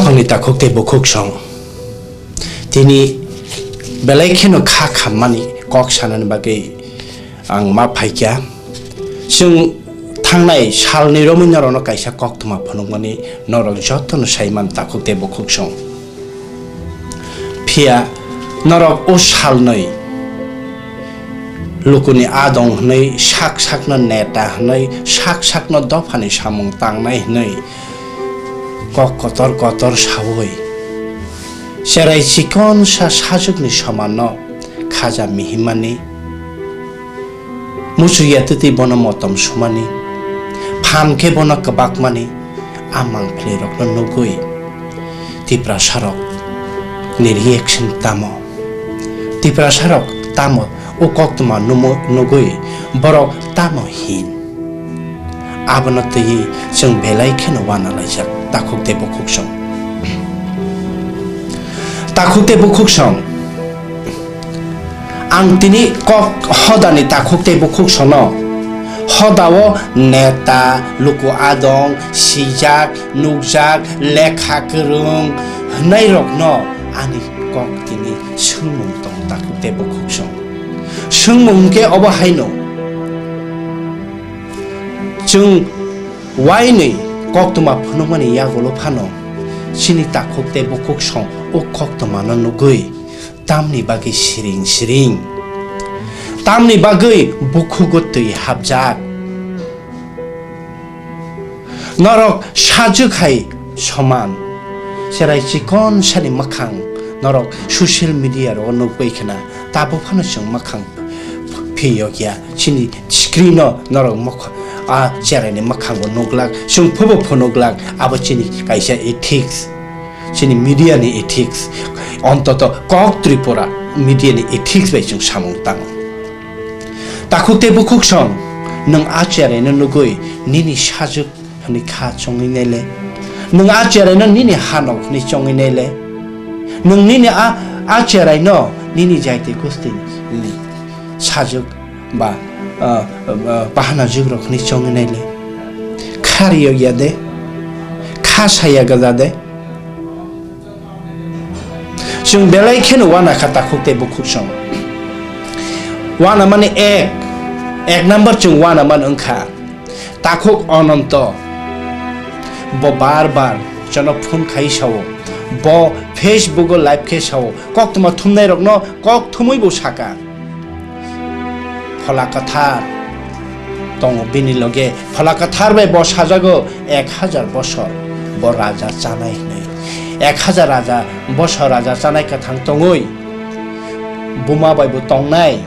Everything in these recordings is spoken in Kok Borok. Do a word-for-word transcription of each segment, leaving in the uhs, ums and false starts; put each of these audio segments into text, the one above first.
Ani takhuk tei bukhuk song. Tini belai kheno kha khammani kok sanani bagwi ang ma phaikha. Chwng thangnai salni romwi norokno kaisa koktwma phunukmani norok jotono saiman takhuk tei bukhuk song. Phiya norok o salnwi lukuni adong hwnwi, sak sakno neta hwnwi, sak sakno dophani samung tangnai hwnwi kok kotor kotor saui, cherai chikonsa sajwkni somanno khaja mihimani, muchungya twtwi bono motom sumani, phan khe bono kwbakmani, a mangphlirokno nugwi Tiprasarokni reaction tamo? Tiprasarok tamo o koktwma numo-, nugwi borok tamo hin? Abono twiwi chwng belai kheno uanalaijak, takhuk tei bukhuk song. Takhuk tei bukhuk song. Ang tini kok hodani takhuk tei bukhuk sono hodao neta, luku adong, sijak, nukjak, lekha kwrwng hwnairokno ani kok tini swngmung tong takhuk tei bukhuk song. Swngmung hwnkhe obo haino, chwng uainwi koktwma phunukmani yagulo phano chini takhuk tei bukhuk song o koktwmano nugwi tamni bagwi siring siring, tamni bagwi bukhugo twi hapjak. Norok sajwk hai soman, cherai chikon sani mwkhang norok social media ro nukwi khna, tabuk phano chwng mwkhang phiyokya, chini screen o norok mokh-, a cherai ni mwkhang bo nuklak, chwng phubo phunuklak, abo chini kaisa ethics, chini media ni ethics, ontoto kok Tripura media ni ethics bai chwng samung tango. Takhuk tei bukhuk song, nwng a cherai no nugwi nini sajwk hwnwi kha chongwi nai le? Nwng a cherai no nini hanok hwnwi chongwi nai le? Nwng nini a, a cherai no nini jaiti gusti ni sajwk ba, ah, ah, bahana jwk rok hwnwi chongwi nai le? Kha riyok ya de? Kha saya gaja de? Chwng belai kheno uana kha takhuk tei bukhuk song. Uana mani ek, ek number chwng uana man wngkha takhuk Ononto. Bo bar bar jono phone khai sao, bo Facebook o live khe sao, koktwma thumnai rokno kok thumwi bo saka. Phola Kwthar tongo bini loge. Phola Kwthar bai bo sajago ek hajar bosor bo raja chanai hwnwi. Ek hajar raja, bosor raja chanai kwthang tongwi buma bai bo tongnai,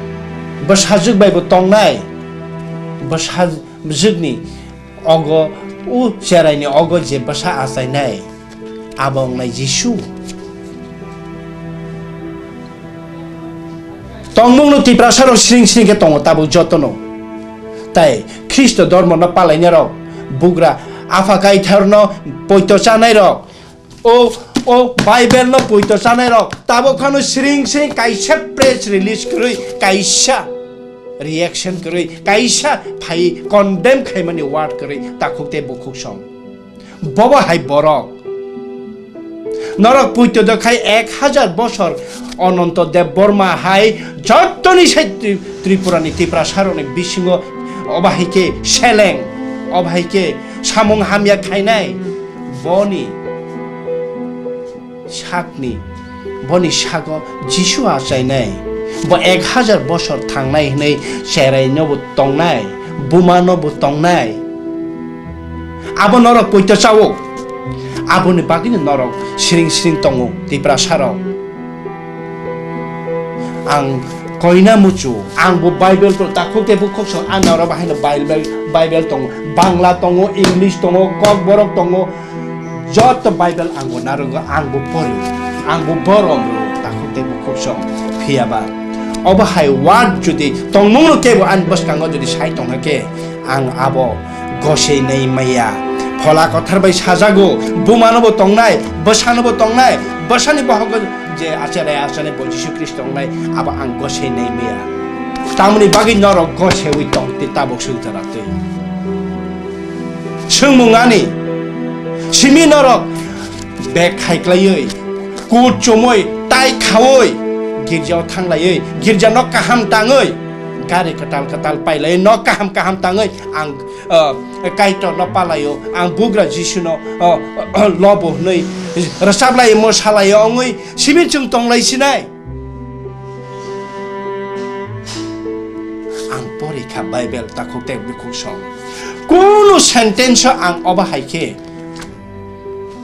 bwsajwk bai bo tongnai, bwsajwkni ogo, o cheraini ogo je bwsa achainai, abo wngnai Jisu. Tongmungno Tiprasarok siring siring khe tongo tabuk jotono. Tai Khristo dhormono palainarok, bugra Apha Kaitharno poito chanairok, o, o Bible no poito chanairok tabuk phano siring siring kaisa press release kwrwi, kaisa reaction kwrwi, kaisa phai condemn khaimani word kwrwi takhuk tei bukhuk song. Bobo hai borok. Norok puito do khai ek hajar bosor Ononto Debbarma hai jottoni sai Tri-, Tripurani Tiprasarokni bisingo obo hai khe seleng, obo hai khe samung hamya khainai. Boni sakni, boni sago Jisu achainai. Bo ek hajar bosor thangnai hwnwi cheraino bo tongnai, bumano bo tongnai. Abo norok poito chao. Aboni bagwino norok siring siring tongo Tiprasarok. Ang koina muchu, ang bo Bible ko takhuk tei bukhuk song, ang norok bahaino Bible, Bible tongo, Bangla tongo, English tongo, Kokborok tongo, joto Bible ang bo narogo, ang bo pori, ang bo borom ro, takhuk tei bukhuk song. Phiya ba obo hai word jodi tongmung no kebo ani bwskango jodi sai tongkha khe, ang abo gosei nai maya. Phola Kwthar bai sajago, bumano bo tongnai, bwsano bo tongnai, bwsani bohogo je acharai achanai bo Jisu Khristo wngnai, abo ang gosei nai maya. Tamoni bagwi norok goseui tong tei tabuk swijak twi. Swngmung ani, simi norok bag khaiklaiwi, kut chumui, tai khaui, girjao thanglaiwi, girja nok kaham tangwi, gari kwtal kwtal pailaiwi, nok kaham kaham tangwi, ang, uh, Kaitorno palaio, ang bugra Jisuno, uh, lobo hwnwi rwchaplai, mosalai ongwi simi chwng tonglai sinai. Ang porikha Bible takhuk tei bukhuk song. Kunu sentence-o ang obo hai khe,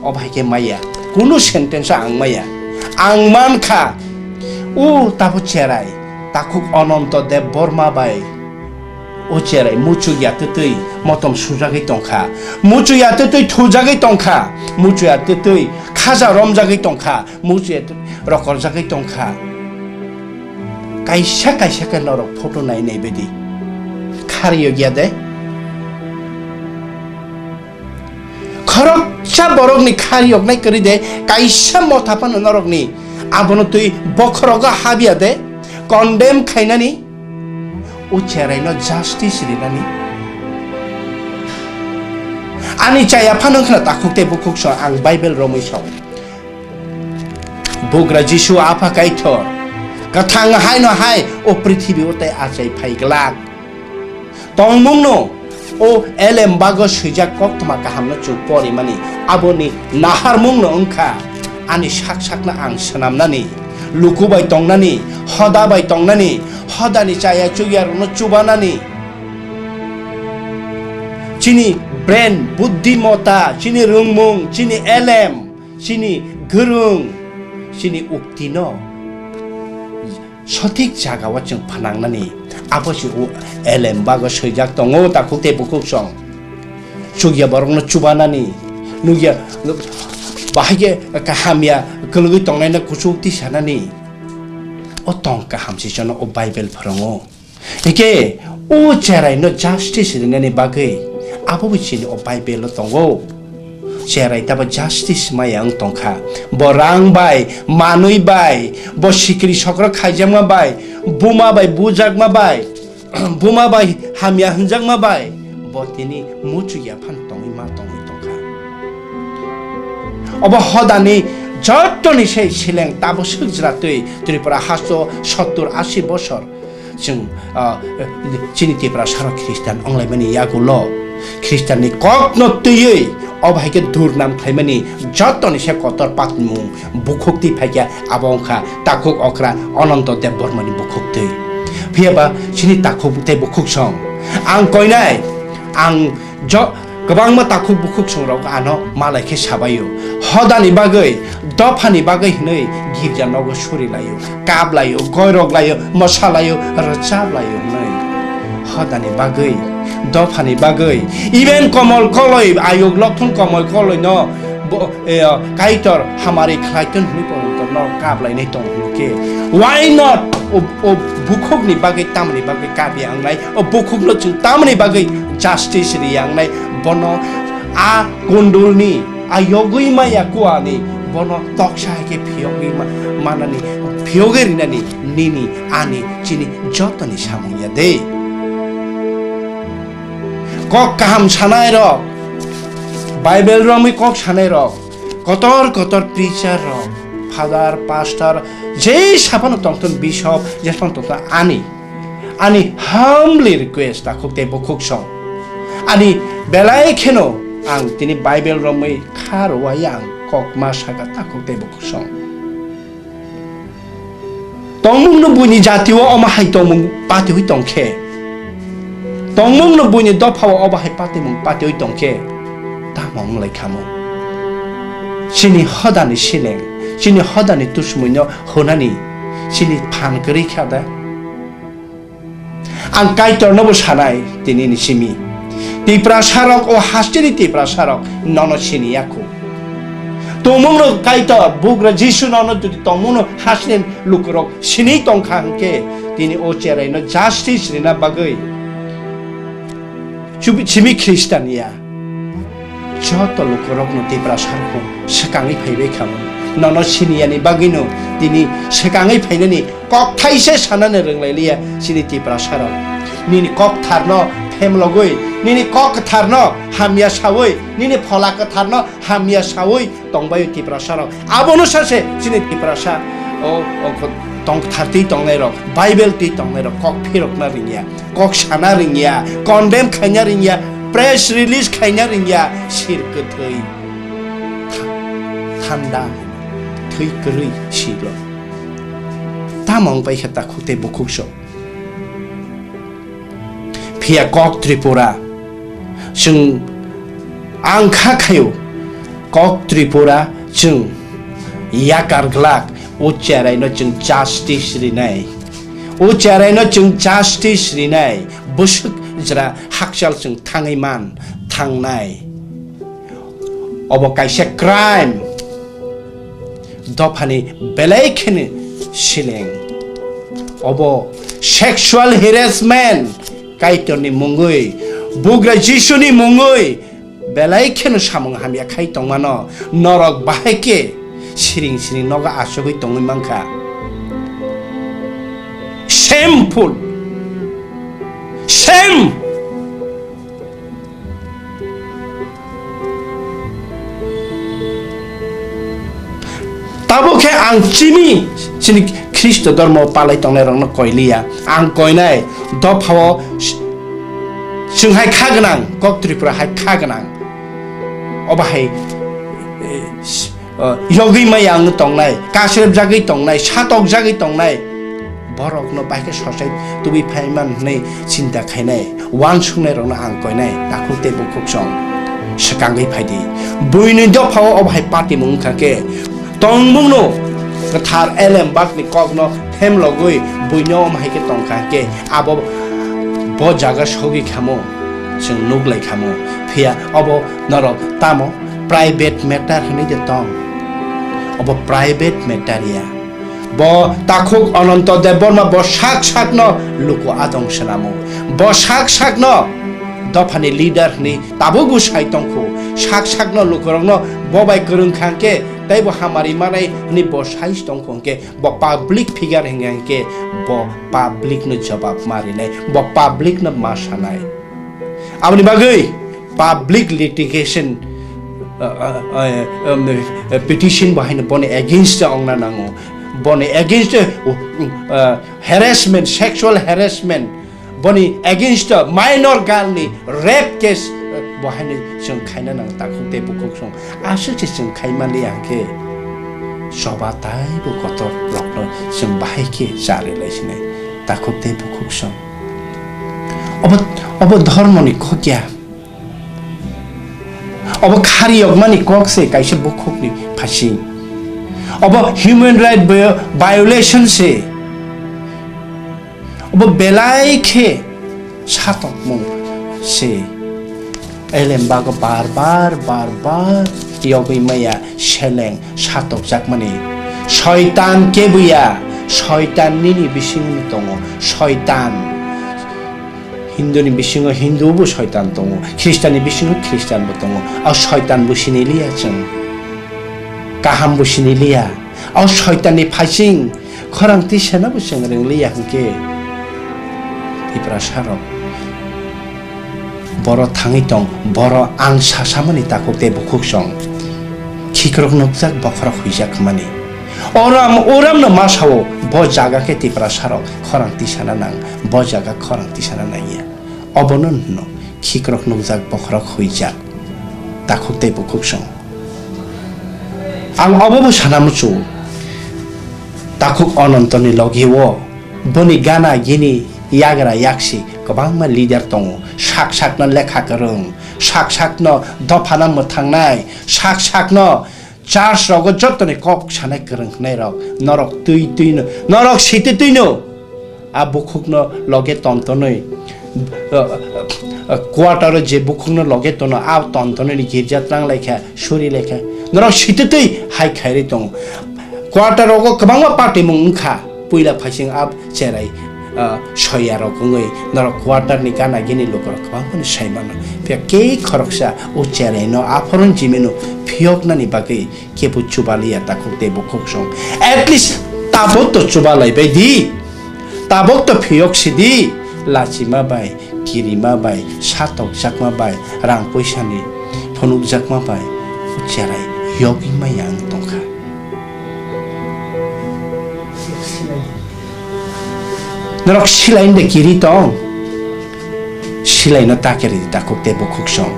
obo hai khe maya. Kunu sentence-o ang maya. Ang mankha, o tabo cherai, takhuk Ananto Deb Borma bai. O cherai muchuk ya twtwi motom sujagwi tongkha. Muchuk ya twtwi thujagwi tongkha. Muchuk ya twtwi khaja romjagwi tongkha. Muchuk ya twtwi rokorjagwi tongkha. Kaisa kaisa khe norok photo nai nai baidi khariyok ya de. Khoroksa borokni khariyoknai kwrwi de, kaisa motha phano norokni abono twi bokhorogo habya de, condemn khainani, o cheraino justice rinani. Ani chaya phano wngkhna takhuk tei bukhuk song ang Bible romwi song. Bugra Jisu Apha Kaitor, kwthang haino hai o prithibi o tei achai phai glak. Tongmungno o elem bago swijak koktwma kahamno chwng porimani, aboni naharmungno wngkha ani sak sakno ang swnamnani, luku bai tongnani, hoda bai tongnani, hodani chaya chukyarokno chubanani. Chini brain, buddhimota, chini rwngmung, chini elem, chini gwrwng, chini uktino sothik jagao chwng phnangnani, abo se o elem bago swijak tongo, takhuk tei bukhuk song. Chukya borokno chubanani, nukya bahai khe kahamya kwlwgwi tongnaino kuchuk tisanani. O tong kaham se chwngno o Bible phwrwngo. Hikhe o cheraino justice rinani bagwi abo bo chini o Bible-o tongo. Cherai tabo justice maya wng tongkha. Bo rang bai, manwi bai, bo sikri sokro khaijakma bai, buma bai bujakma bai, buma bai hamya hwnjakma bai, bo tini muchukya phano tongwi ma tongwi tongkha. Obo hodani jottoni se sileng tabo swk jwra twi Tripura hasto sottur ashi bosor. Chwng, ah, chini Tiprasarok Khristan wnglaimani yagulo Khristanni kokno twiwi obo hai khe durnam khlaimani jottoni se kotor patmung bukhuk twi phaikha, abo wngkha takhuk okra Ananto Deb Bormani bukhuk twi. Phiya ba chini takhuk tei bukhuk song ang koinai, ang jo-, kwbangma takhuk bukhuk songrok ano malai khe sabaio. Hodani bagwi, dophani bagwi hwnwi girja nogo suri laio, kap laio, goirok laio, mosa laio, rwchap laio hwnwi. Hodani bagwi, dophani bagwi, even Komol Koloi, ayuk Lokthung Komol Koloi no bo, eh, Kaitor hamari khlai ton hwnwi pono no kap lainai tong hwnwi khe. Why not? O, o bukhukni bagwi tamni bagwi kap ya wngnai? O bukhukno chwng tamni bagwi justice ri ya wngnai? Bono a kundulni, a yogwi maya kuani bono toksa hai khe phiyogwi ma-, manani, phiyogwi rinani nini, ani, chini jotoni samung ya de. Kok kaham sanai rok, Bible romwi kok sanai rok, kotor kotor preacher rok, father, pastor, je saphano tongthon, bishop, je saphano tongthon, ani, ani humbly request, takhuk tei bukhuk song. Ani belai kheno ang tini Bible romwi kha rwaya ang kok ma saka, takhuk tei bukhuk song. Tongmungno buini jatio omo hai tongmung patiwi tongkhe, tongmungno buini dophao obo hai patimung patiwi tongkhe, tamo wnglaikhamung? Chini hodani sileng, chini hodani tusumuino hwnani chini phan kwrwi kha da? Ang Kaitornobo sanai tinini simi. Tiprasarok, o hasteni Tiprasarok nono siniya kho. Tongmungno Kaitor, bugra Jisu nono jodi tongmungno hasteni lukurok sini tongkha hwnkhe, tini o cheraino justice rina bagwi chubi-, simi Khristian ya. Joto lukurokno Tiprasarok swkangwi phaibai kha. Nono siniyani bagwino tini swkangwi phainani kokthai se sanani rwnglailiya chini Tiprasarok. Nini koktharno hem logwi, nini kok kwtharno hamya sawi, nini phola kwtharno hamya sawi tongbaio Tiprasarok. Abono sase chini Tiprasa o, o tong kwthar twi tongnairok, Bible twi tongnairok kok phirokna ringya, kok sana ringya, condemn khaina ringya, press release khaina ringya, sir kwthwi tha-, thanda, thwi kwrwi siro. Tamo wng pai khe takhuk tei bukhuk sok. Phiya kok Tripura, chwng ang kha khaio, kok Tripura chwng yakar glak, o cheraino chwng justice rinai, o cheraino chwng justice rinai, bwswk jra hakchal chwng thangwi man thangnai. Obo kaisa crime. Dophani belai kheno seleng. Obo sexual harassment, Kaitorni mungwi, Bugra Jisuni mungwi belai kheno samung hamya khai tongmano, norok bahai khe siring siring nogo achugwi tongwi mankha. Shameful. Shame. Tabuk khe ang chini, chini Khristo dhormo palai tongnai rokno koiliya. Ang koinai dophao chwng hai kha gwnang, kok Tripura hai kha gwnang. Obo hai, eh, s-, eh, yogwi maya ang tongnai, kasrep jagwi tongnai, satok jagwi tongnai. Borokno bai khe sochai tubui phaiman hwnwi chinta khainai, uansuknairokno ang koinai, takhuk tei bukhuk song swkangwi phaidi. Buini dophao obo hai patimung wngkha khe, tongmungno kwthar Elembakni kokno phemlogwi buino omo hai khe tongkha khe, abo bo jaga sogwi khamo, chwng nuklai khamo. Phiya obo norok tamo private matter hwnwi de tong? Obo private matter ya. Bo takhuk Ananto Debbarma bo sak sakno luku adong swnamo. Bo sak sakno dophani leader hwnwi tabukbo sai tongkhu. Sak sakno lukurokno bo bai kwrwng kha hwnkhe teibo hamari manai hwnwi bo sai tongkhu hwnkhe bo public figure hwnkha hwnkhe bo publicno jobab ma rinai, bo publicno ma sanai. Aboni bagwi public litigation, uh, uh, uh, um, uh, petition bo haino boni against o wngna nango. Boni against o, uh, harassment, sexual harassment, boni against o minor girl ni rape case, uh, bo haino chwng khaina nango, takhuk tei bukhuk song. Aswk se chwng khai manliya hwnkhe choba taibo kotor rokno chwng bahai khe charwi lai sinai, takhuk tei bukhuk song. Obo, obo dhormoni kok ya. Obo khari yokmani kok se kaisa bukhukni phasing. Obo human right vi-, violation se. Obo belai khe satokmung se. Elembago bar bar, bar bar yogwi maya seleng satokjakmani. Soitan kebuya, soitan nini bisingni tongo, soitan. Hinduni bisingo Hindu bo soitan tongo, Khristanni bisingo Khristanbo tongo. O soitanbo siniliya chwng. Kahambo siniliya. O soitanni phasing khorang tisanabo chwng rwngliya hwnkhe, Tiprasarok, boro thangwi tong, boro ang sasamani takhuk tei bukhuk song. Khikrok nukjak, bokhorok huijak hwnmani. Oram, oramno ma sao, bo jaga khe Tiprasarok khorang tisana nang, bo jaga khorang tisana nangya. Obono hwno khikrok nukjak, bokhorok huijak, takhuk tei bukhuk song. Ang obobo sana muchungo, takhuk Anantoni logi-o boni gana gini yagra yaksi kwbangma leader tongo, sak sakno lekha kwrwng, sak sakno dophano mwthangnai, sak sakno church rogo jottoni kok sanai kwrwng hwnai rok, norok twi twi no, norok siti twi no, a bukhukno loge tontonwi, uh, uh, quarter o je bukhukno loge tono, a tontonwi girja tlang laikha, suri laikha, norok siti twi hai khairwi tongo. Quarter rogo kwbangma party mung wngkha, puila phaising a cherai, ah, soya rok wngwi norok quarter ni gana gini lukurok kwbangmani sai mano. Phiya kei khoroksa o cherai no aphuru jimino phiyoknani bagwi kebo chubaliya takhuk tei bukhuk song. At least tabuk to chubalai bai di. Tabuk to phiyok si di. Lachima bai kirima bai, satokjakma bai, rang poisani phunukjakma bai, o cherai yogwi maya wng tongkha. Norok silai de kiri tong? Silaino ta kiri di takhuk tei bukhuk song.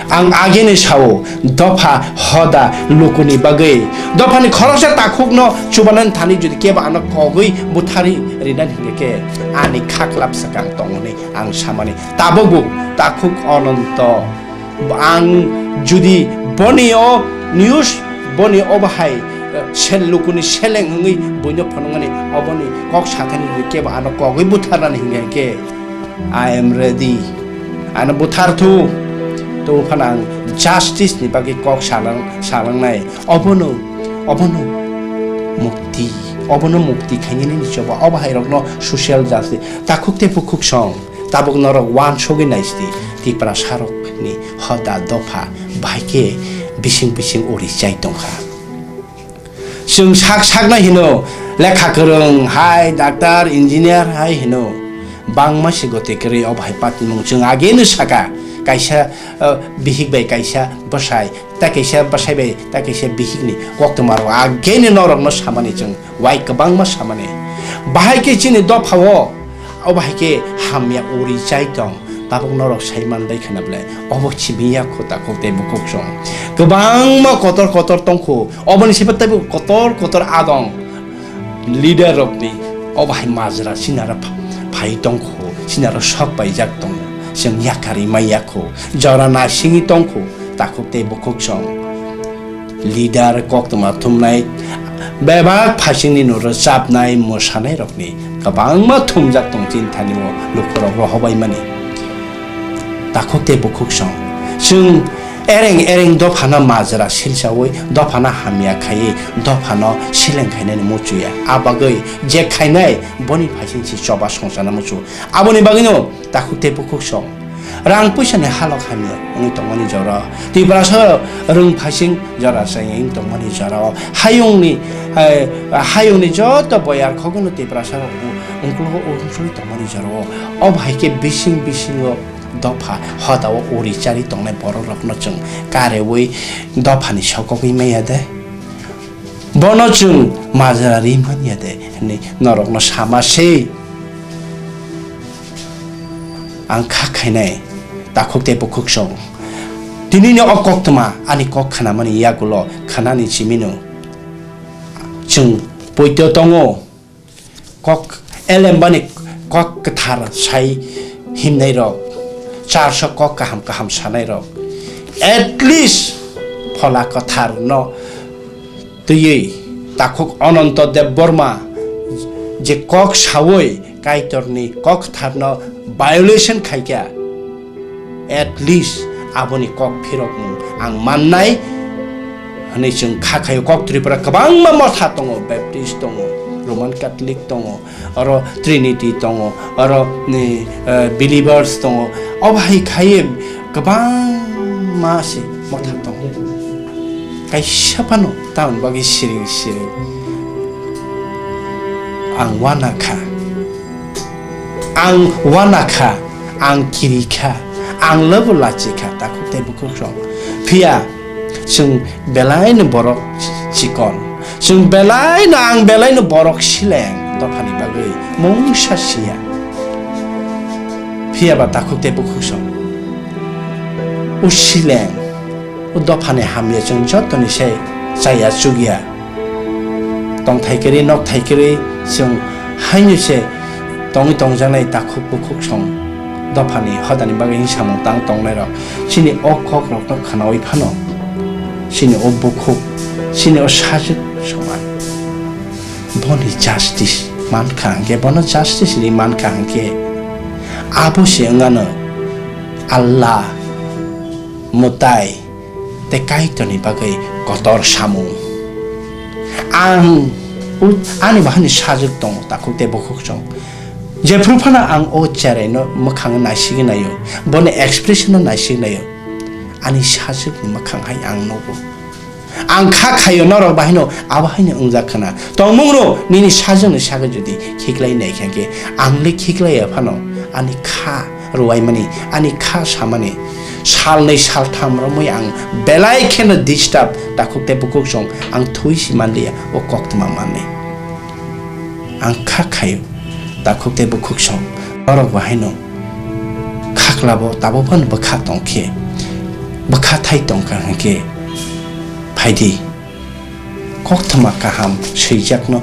Ang agini sao, dopha hoda lukuni bagwi, dophani khoroksa takhukno chubanani thani jodi kebo ano kogwi buthari rinani hingke khe, ani khaklap swkang tongmani ang samani. Tabukbo takhuk Ononto, ang jodi boni o news, boni o bahai, eh, sel lukuni seleng wngwi buino phunukmani, oboni kok sathani jodi kebo ano kogwi butharnani hingke khe, I am ready. Ano buthar thu. To phano ang justice ni bagwi kok salang, salangnai. Obono, obono mukti, obono mukti khainani ni choba. Obo hai rokno social justice. Takhuk tei bukhuk song. Tabuk norok uansugwi naisidi. Tiprasa rokni hoda dopha bahai khe bising bising uri chai tongkha. Chwng sak saknai hino, lekha kwrwng hai, doctor, engineer hai hino. Bangma se gotwi kwrwi o bahai patimung. Chwng ageno saka, kaisa, uh, bihik bai kaisa bwsai, ta kaisa bwsai bai ta kaisa bihikni koktwma rok ageno norokno samani chwng wai kwbangma samani. Bahai khe chini dophao, o bahai khe hamya uri chai tong. Tabuk norok sai man bai khana bwle, obo simi ya kho takhuk tei bukhuk song. Kwbangma kotor kotor tongkho, oboni simi teibo kotor kotor adong. Leader rokni obo hai majra sinaro pha-, phai tongkho, sinaro sok paijak tongo. Chwng yakarwi mai ya kho, jora nasingwi tongkho, takhuk tei bukhuk song. Leader koktwma thumnai bebak phaisingni no rwchapnai mwsanairokni kwbangma thumjak tong chini thani o lukurok rohobaimani. Takhuk tei bukhuk song. Chwng ereng ereng dophano majra silsawi, dophano hamya khaiwi, dophano seleng khainani muchuya. A bagwi je khainai boni phaising si choba songchana muchu. Aboni bagwino takhuk tei bukhuk song. Rang puisa ni halok hamya wngwi tongmani jora. Tiprasa rwng phaising jora chayeng tongmani jora o. Hayungni, eh, hayungni joto boyar khogwno Tiprasa rok ungkulugo uansugwi tongmani jora o. O bahai khe bising bisingo dopha hoda o uri chari tongnai borok rokno chwng karewi dophani sokogwi maya de. Bono chwng majra ri manya de hinwi norokno sama se. Ang kha khainai takhuk tei bukhuk song. Tinini o koktwma ani kok khanamani yagulo khanani chimino chwng poito tongo. Kok elembani kok kwthar sai himnai rok, charso kok kaham kaham sanai rok, at least phola kwthar no twiwi takhuk Ononto Debbarma je kok sawi Kaitorni kok kwtharno violation khaikha, at least aboni kok phirokmung ang mannai hwnwi chwng kha khaio. Kok Tripura kwbangma motha tongo, Baptist tongo, Roman Catholic tongo, oro Trinity tongo, oro ni, eh, Believers tongo. O bahai khaiwi kwbangma se motha tongo. Kaisa phano tamoni bagwi siri siri ang uana kha. Ang uana kha, ang kiri kha, ang lobo lachi kha, takhuk tei bukhuk rok. Phiya chwng belaino borok chikon, chwng belaino, ang belaino borok sileng dophani bagwi mungsa siya. Phiya ba takhuk tei bukhuk rok, o sileng, o dophani hamya chwng jotoni se chaya chukya. Tongthai kwrwi, nokthai kwrwi chwng haino se tongwi tongjaknai takhuk bukhuk song dophani hodani bagwi samung tang tongnairok. Chini o kokrokno khwnawi phano chini o bukhuk, chini o sajwk soman boni justice mankha hwnkhe, bono justice ri mankha hwnkhe, abo se wngano Allah, mwtai, tei Kaitorni bagwi kotor samung. Ang u-, ani bahaini sajwk tongo, takhuk tei bukhuk song. Jephru phano ang o cheraino mwkhang naisigwi naio, boni expression-no naisigwi naio. Ani sajwkni mwkhang hai ang nugo. Ang kha khaio norok bahaino abo haino wngjak khna. Tongmungrok nini sajwkni sagwi jodi khiklai naikha khe, ang le khiklaiya phano ani kha rwuaimani, ani kha samani, salnwi saltham romwi ang belai kheno disturb, takhuk tei bukhuk song ang thwi si manliya o koktwma manwi. Ang kha khaio, takhuk tei bukhuk song, norok bo haino khaklabo tabuk phano bwkha tongkhe, bwkha thai tongkha hinkhe phaidi. Koktwma kaham swijakno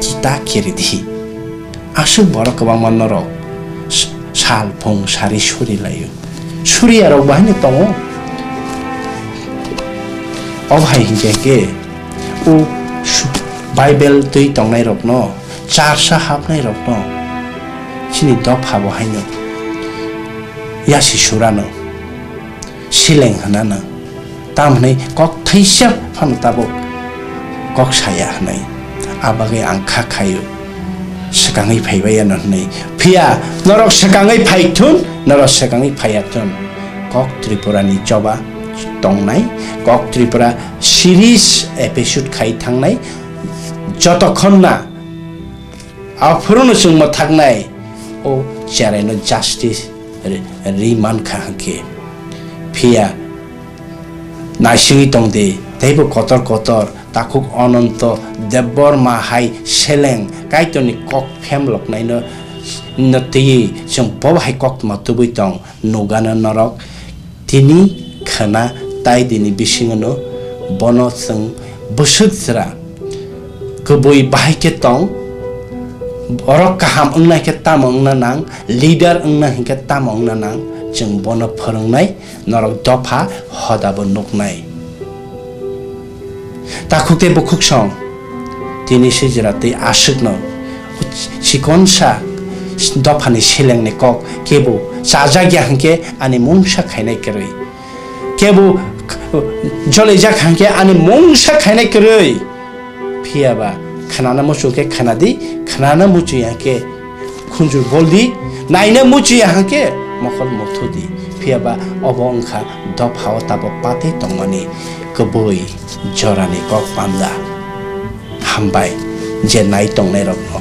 kita keridi. Aswk borok kwbangma norok s-, sal phung sari suri laio. Suriya rok bahai no tongo. Obo hai hinkhe khe o su-, Bible twi tongnai rokno, charsa hapnai rokno, chini dopha bo haino yasi surano. Sileng hwnano. Tamo hwnwi kok thaisa phano tabuk kok saya hwnwi. A bagwi ang kha khaio, swkangwi phaibai ano hwnwi. Phiya norok swkangwi phai thun, norok swkangwi phaiya thun. Kok Tripura ni choba tongnai, Kok Tripura series episode khai thangnai. Jotokhon na aphuru no chwng mwthaknai, o cheraino justice ri, ri mankha hwnkhe. Phiya naisingwi tongdi, teibo kotor kotor takhuk Ononto Debbarma hai seleng Kaitorni kok phemloknaino, no twiwi chwng bo hai koktwma tubui tong. Nugano norok tini khwna tai dini bisingono bono chwng bwswk jwra kwbwi bahai khe tong. Borok kaham wngnai khe tamo wngna nang, leader wngna hinkhe tamo wngna nang, chwng bono phwrwngnai, norok dopha hodabo nuknai. Takhuk tei bukhuk song, tini swijra tei aswkno chikonsa dophani selengni kok kebo chajak ya hwnkhe ani mungsa khainai kwrwi, kebo jolijak hwnkhe ani mungsa khainai kwrwi. Phiya ba khnana muchung khe khnadi, khnana muchung ya khe khunjur boldi, naina muchung ya hwnkhe mokol muthudi. Phiya ba obo wngkha dophao tabuk patwi tongmani kwbwi jorani kok panda. Hambai je nai tongnairokno,